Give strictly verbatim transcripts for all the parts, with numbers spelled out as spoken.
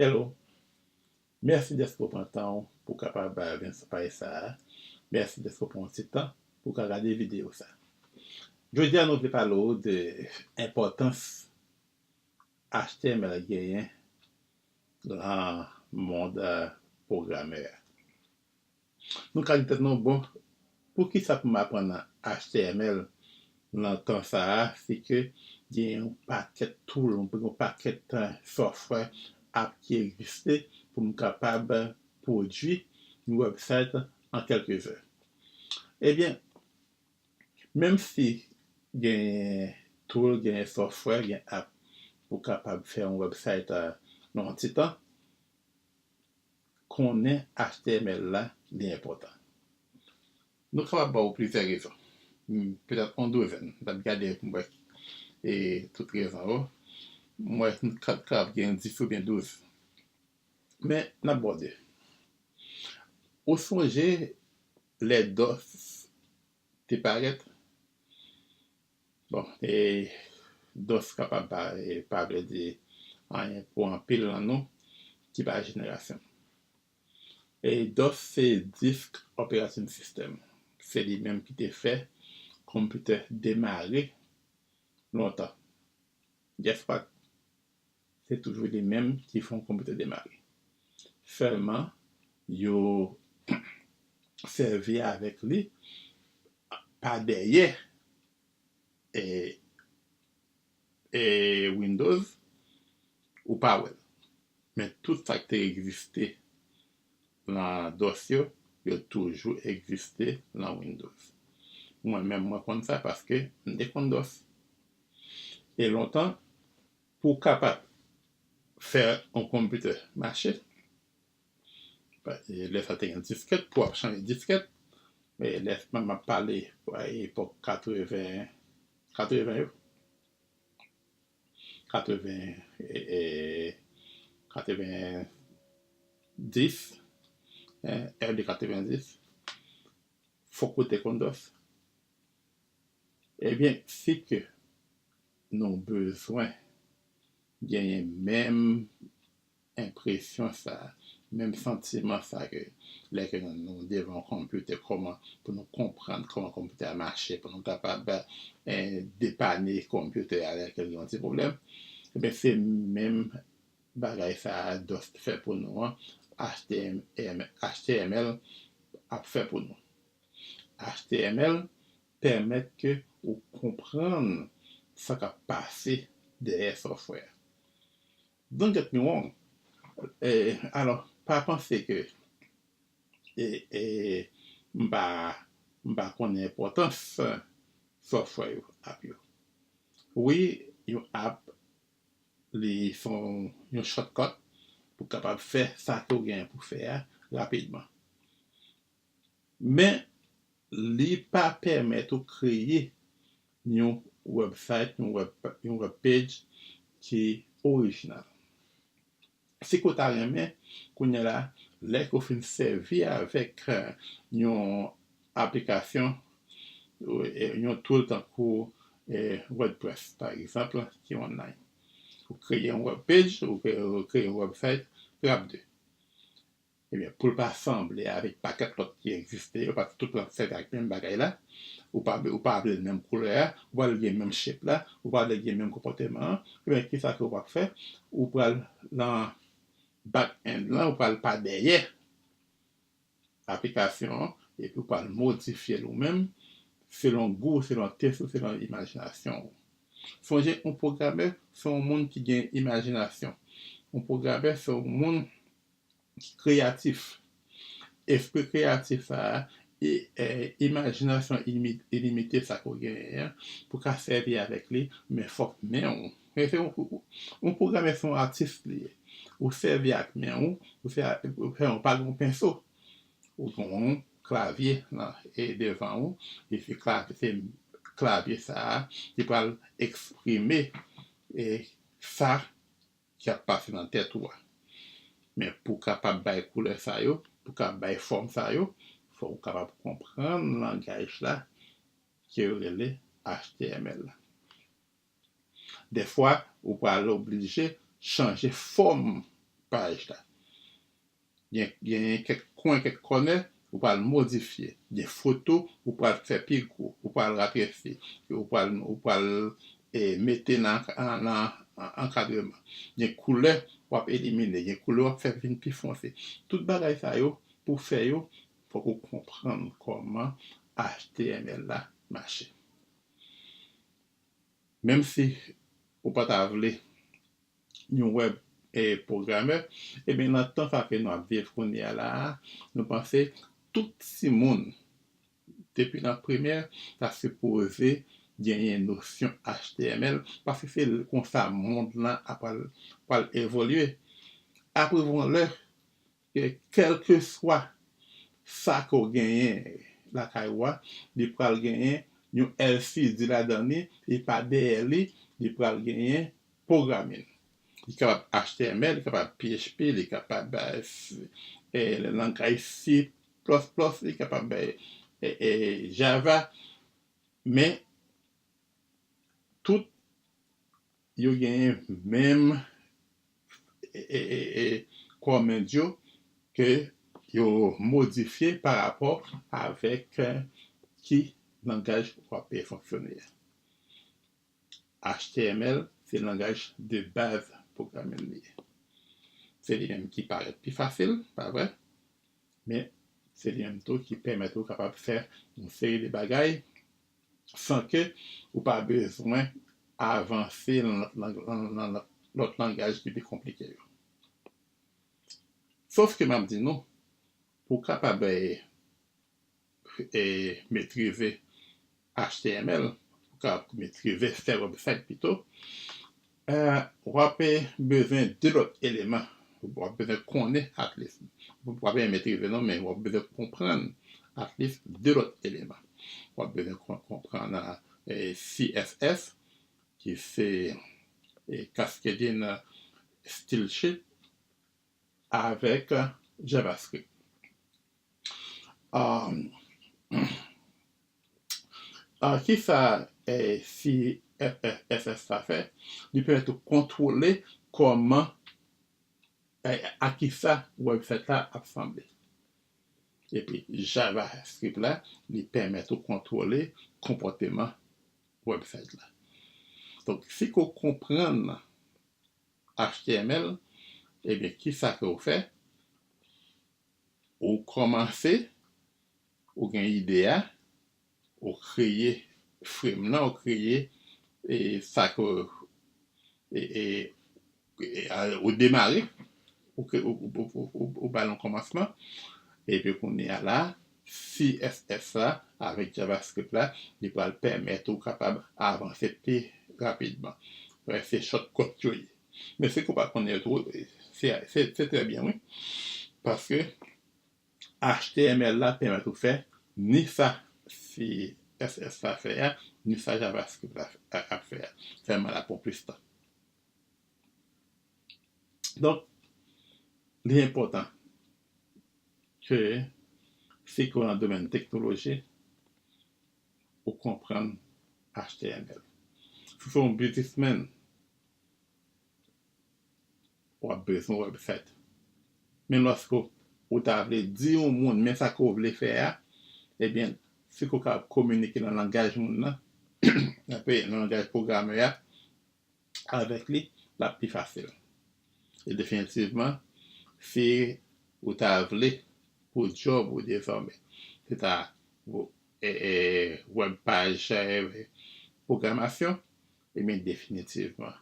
Hello. Mèsi dèske w pran tan w pou w kapab vin sou paj sa a. Mèsi dèske w pran yon ti tan pou w ka gade videyo sa a. Jodi a, nou vle pale w de enpòtans H T M L genyen nan mond pwogramè a. Nou ka di tèt nou, bon, poukisa pou m aprann H T M L nan tan sa a, se ke gen yon pakèt tool, yon pakèt software app ki egziste pou m kapab pwodui yon website an kèlke zè. Ebyen, menm si gen tool, gen software, gen app pou kapab fè yon website nan yon ti tan, konnen H T M L la, li enpòtan. Nou kapab ba w plizyè rezon. Petèt yon douzèn. M t ap gade pou m wè tout rezon yo. M wè nou kapab gen dis oubyen douz. Men, n ap ba w de. Ou sonje lè DOS te parèt? Bon, e DOS kapab pa, e pa vle di anyen pou anpil nan nou ki pa jenerasyon. E DOS se Disk Operating System. Se li menm ki te fè konpitè demare lontan. Guess what? Se toujou li menm ki fè yon konpitè demare. Sèlman, yo sèvi avèk li pa dèyè e, e Windows, ou pa wè l. Men tout sa ki te egziste nan DOS yo, yo toujou egziste nan Windows. Mwen menm, mwen konn sa paske m te konn DOS. E lontan, pou w kapab fè yon konpitè mache, lè sa te gen diskèt, pou w ap chanje diskèt, e lè m ap pale epòk katreven, katreven yo, katreven, e, e, katrevendis, en, early katrevendis, fòk ou te konn DOS. Ebyen, si ke nou bezwen genyen menm enpresyon sa, menm santiman sa ke lè ke nou, nou devan yon konpitè, kòman pou nou konprann kòman konpitè a mache, pou nou kapab, eh, depane konpitè a lè ke li gen yon ti pwoblèm, ebyen, se menm bagay sa a DOS fè pou nou an, H T M L, H T M L ap fè pou nou. H T M L pèmèt ke ou konprann sa k ap pase dèyè software a. Don't get me wrong. E, alò, pa panse ke, e, e, m pa, m pa konnen enpòtans software yo, app yo. Wi, yon app, li se yon, yon shortcut pou kapab fè sa ke w gen pou fè a rapidman. Men, li pa pèmèt ou kreye yon website, yon web, yon web page ki orijinal. Si ke w ta renmen, kounye a la, lè ke w fin sèvi avèk, eh, yon aplikasyon, eh, yon tool tankou, eh, WordPress, pa egzanp, ki online. Ou kreye yon web page, ou kreye, ou kreye yon website, rap de. Ebyen, pou l pa sanble avèk pakèt lòt ki egziste yo, paske tout lan sèvi ak menm bagay la, ou pa, ou pa vle l menm koulè a, ou pa vle l gen menm shape la, ou pa vle l gen menm konpòteman an, ebyen, kisa ke w ap fè? Ou pral nan back-end lan, ou pral pa dèyè aplikasyon an, epi w pral modifye l ou menm, selon gou, selon test ou, selon imajinasyon ou. Sonje, yon pwogramè, se yon moun ki gen imajinasyon. Yon pwogramè, se yon moun ki kreyatif. Espri kreyatif sa a, e, e, imajinasyon ilimi-, ilimite sa ke w genyen an, pou w ka sèvi avèk li, men fòk men w. Men se yon, yon pwogramè se yon atis li ye. Ou sèvi ak men w, ou fè, ou fè yon, pa gen yon penso. Ou gen yon klavye nan, e devan ou, e se klavye, se klavye sa a ki pral eksprime, e sa ki ap pase nan tèt ou a. Men pou w kapab bay koulè sa yo, pou w kapab bay fòm sa yo, fò w kapab konprann langaj la ke yo rele H T M L la. Dèfwa, ou pral oblije chanje fòm paj la. Gen, gen kèk kwen, kèk kònè, ou pral modifye. Gen foto, ou pral fè pi gwo, ou pral ratresi, ou pral, ou pral e, mete nan, nan, nan ankadreman. Gen koulè w ap elimine, gen koulè w ap fè vin pi fonse. Tout bagay sa yo, pou fè yo, fòk ou konprann kòman H T M L la mache. Menm si ou pa ta vle yon wèb e, pwogramè, ebyen nan tan sa ke nou ap viv kounye a la a, nou panse tout timoun depi nan primè, ta sipoze genyen nosyon H T M L, paske se konsa mond lan ap pral, pral evolye. Apre yon lè, ke kèlkeswa sa ke w genyen lakay ou a, li pral genyen yon L C D ladan li, epi pa dèyè li, li pral genyen pwogramin. Li kapab H T M L, li kapab P H P, li kapab eh, eh, langaj C plus plus, li kapab eh, eh, eh, Java, men tout yo genyen menm e, e, e, e, kòmand yo ke yo modifye pa rapò avèk eh, ki langaj w ap fonksyone a. H T M L se langaj de baz pwogramin li ye. Se li menm ki parèt pi fasil, pa vre? Men se li menm tou ki pèmèt ou kapab fè yon seri de bagay san ke ou pa bezwen avanse nan lòt lang-, nan, nan, nan lòt langaj ki pi konplike yo. Sof ke m ap di nou, pou w kapab eh, eh, metrize H T M L, pou w kapab metrize sèl website pito, eh, w ap eh, bezwen de lòt eleman. W ap bezwen konnen at least. W ap bezwen metrize non, men w ap bezwen konprann at least de lòt eleman. W ap bezwen kon-, konprann eh, C S S, ki se eh, Cascading Style Sheet, avèk eh, JavaScript. Um, ah, kisa eh, C S S sa fè? Li pèmèt ou kontwole kòman eh, a kisa website la ap sanble. Epi JavaScript la, li pèmèt ou kontwole konpòteman website la. Donk, si ke w konprann H T M L, ebyen, kisa ke w fè? Ou kòmanse, ou gen ide a, ou kreye frame nan, ou kreye eh, sa ke eh, eh, eh, ou demare, ou, kre- ou, ou, ou, ou, ou ba l yon kòmansman, epi kounye a la, C S S la, avèk JavaScript la, li pral pèmèt ou kapab avanse pi rapidman. Wè, se shortcut yo ye. Men si ke w pa konnen yo tou, se, se, se trè byen, wi. Paske H T M L la pèmèt ou fè ni sa C S S la fè a, ni sa JavaScript la ap fè a. Sèlman l ap pran plis tan. Donk, li enpòtan ke si ke w nan domèn teknoloji, ou konprann H T M L. Si w se yon businessman, w ap bezwen website. Men lòske w ta vle di yon moun men sa ke w vle fè a, ebyen, si ke w kapab kominike nan langaj moun nan, nan langaj pwogramè a, avèk li, l ap pi fasil. E definitivman, si ou ta vle pou djòb ou dezòmè, se ta e, e, wèb paj e, pwogramasyon, ebyen definitivman,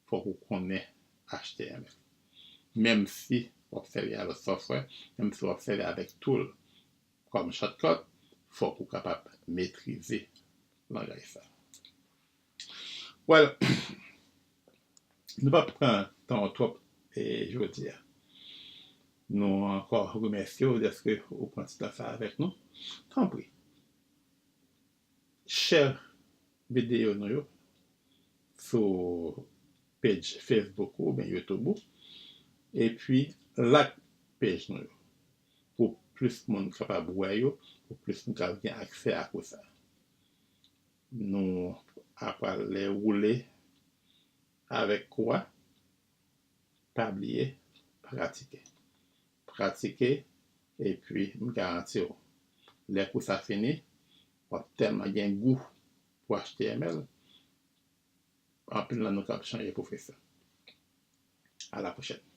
fòk ou konnen H T M L. Menm si w ap sèvi a lòt software, menm si w ap sèvi avèk tool kòm shortcut, fòk ou kapab metrize langaj sa. Well, nou p ap pran tan w twòp e, jodi a. Nou ankò remèsye w dèske ou pran ti tan sa avèk nou. Tanpri, share videyo nou yo sou page Facebook ou oubyen YouTube ou. Epi, like page nou yo. Pou plis moun kapab wè yo, pou plis moun kapab gen aksè a kou sa. Nou apral woule avèk kou a. Pa bliye, pratike. Pratike, epi m garanti w, lè kou sa fini, w ap tèlman gen gou pou H T M L, anpil nan nou k ap chanje pwofesè. A la pwochèn.